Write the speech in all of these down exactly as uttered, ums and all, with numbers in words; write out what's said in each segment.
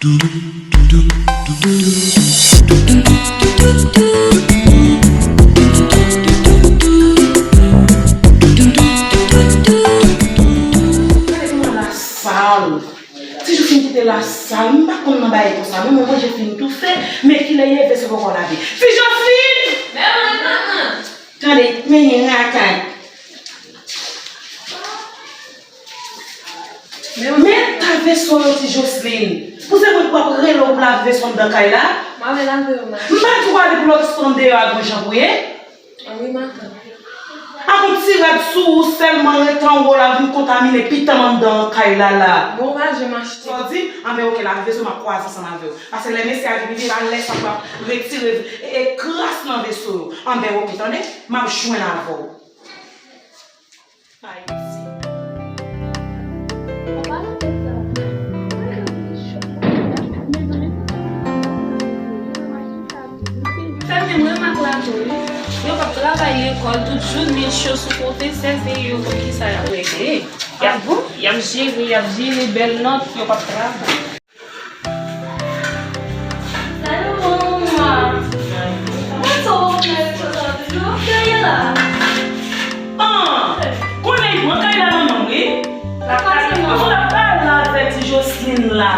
Gade kòman lasal. Ti Joslin kite lasal. M pa konn nan bagay konsa non, men manje fin toufe. Men kilè ye, veso poko lave. Ti Joslin! Men mwen, manman! Tande, men yon rakay. Men ta veso yo, Ti Joslin. Pou se mwen k ap rele w pou lave veso anndan kay la? M ale lave yo, ma. M pa di w ale pou lòt estran deyò a gon jan pou ye. Wi, matant. Ak yon ti rad sou ou sèlman ret anwo la vin kontamine pita m anndan kay la la. Bon, ou pa janm achte. Sa w di? Anben oke, lave veso m ap kwaze ansanm avè w. Paske lè mesye a vin, vin la lè sa pou ap retire e, e kras nan veso yo. Anben oke, tande? M ap jwenn avè w. Ayiti. Sa menm remak la tou wi. Yo p ap travay lekòl, tout jounen cho sou pwofesè, se yo konn kisa y ap regle. Y ap, y ap jere, y ap jere bèl nòt, yo p ap travay. Salut, maman. Mwen sou wout mwen sou sa toujou. Kè ye la? An, konnen li pran kay la manman wi. Ou la pale avèk ti Joslin la.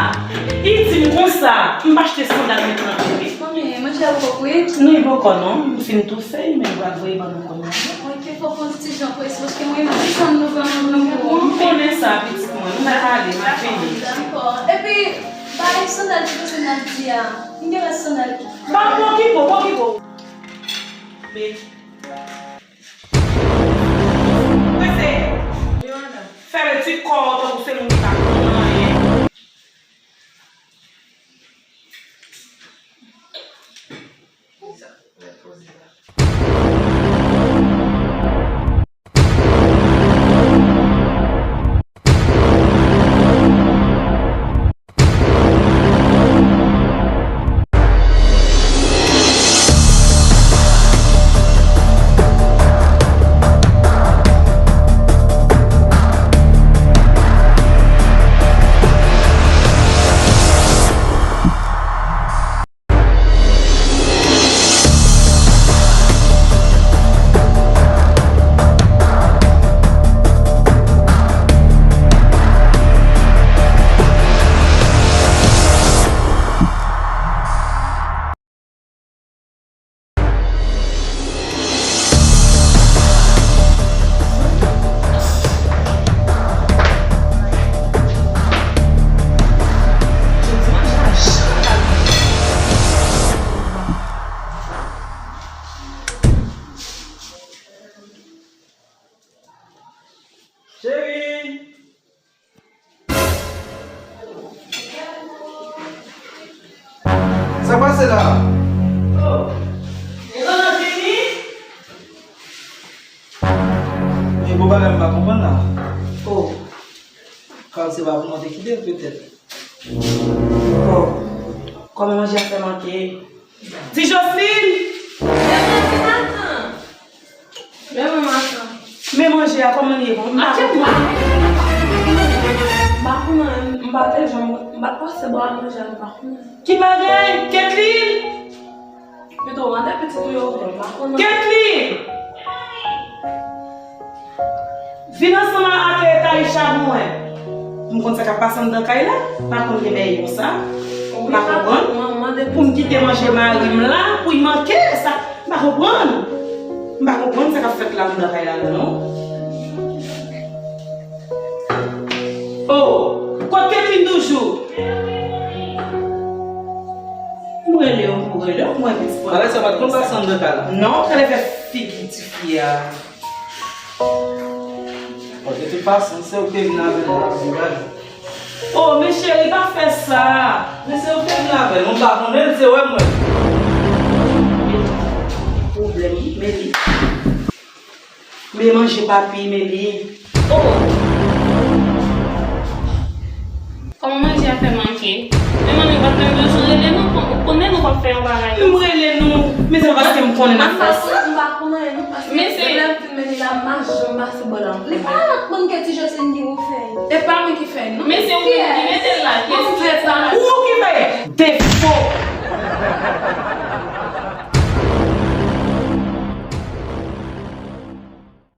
Li di m konsa, m pa achte sandal mwen pran bebe. Manmi, manje a poko kwit? Non, li poko non. M fin touse, men m pral voye ban nou kounye a. Mwen te fò pran ti jan prese, paske mwen menm desann nou pran nou pran pou ou. M konnen sa, pitit mwen. Nou mèt ale, m ap vini. Dakò. Epi, bay sandal ki pase n ap di a. M gen rès sandal ki. Ba m pokipo, pokipo. Men. Prese. Fèmen ti kò w tankou se moun ki pa konn anyen. Cheri! Sa k pase la? Oh, Roland vini? E bon bagay m pa konprann la. Oh. Kòm se pa pou mwen te kite l petèt. Oh. Kòman manje a fè manke? Ti Joslin! Men mwen, matant. Men manje a, kòman l ye? Bon, m pa konprann. M pa konnen, m pa te janm, m pa t pase bò a manje a, m pa konnen. Ki bagay? Ketlin? Pito, mande pitit ou yo ouvè, m pa konnen. Ketlin! Vin ansanm ak Taïsha pou mwen. M konn sa k ap pase anndan kay la. M pa konn gen bagay konsa. M pa konprann. Pou m kite manje mari m la, pou l manke sa. M pa konprann. M pa konprann sa k ap fèt la anndan kay la, non. Oh, kot Ketlin toujou? M rele w, m rele w, m wè pitit mwen. Bagay sa pa t konn pase anndan kay la. Non, tande fè figi tifi a. Bon, de tout fason, se ou ki te vin avè l nan ap di bagay. Oh, men cheri, pa fè sa. Men se ou ki te vin avè l, mwen pa konnen l, se wè mwen. Pwoblèm, men li. Men manje papi, men li. Oh! Kòman manje a fè manke? Men manmi, ou pa t menm bezwen rele nou, kon-, ou konnen nou p ap fè yon bagay konsa. M rele nou, men se pa paske m konnen n ap fè sa. M pa konnen, non, paske men se lè m fin mennen la, m pa janm pase bò la. Li pa konn ke ti Joslin ki pou fè. E pa mwen ki fè, non. Men se ou menm ki mete l la, kiyès ki fè sa? Ou ki fè? Se fo!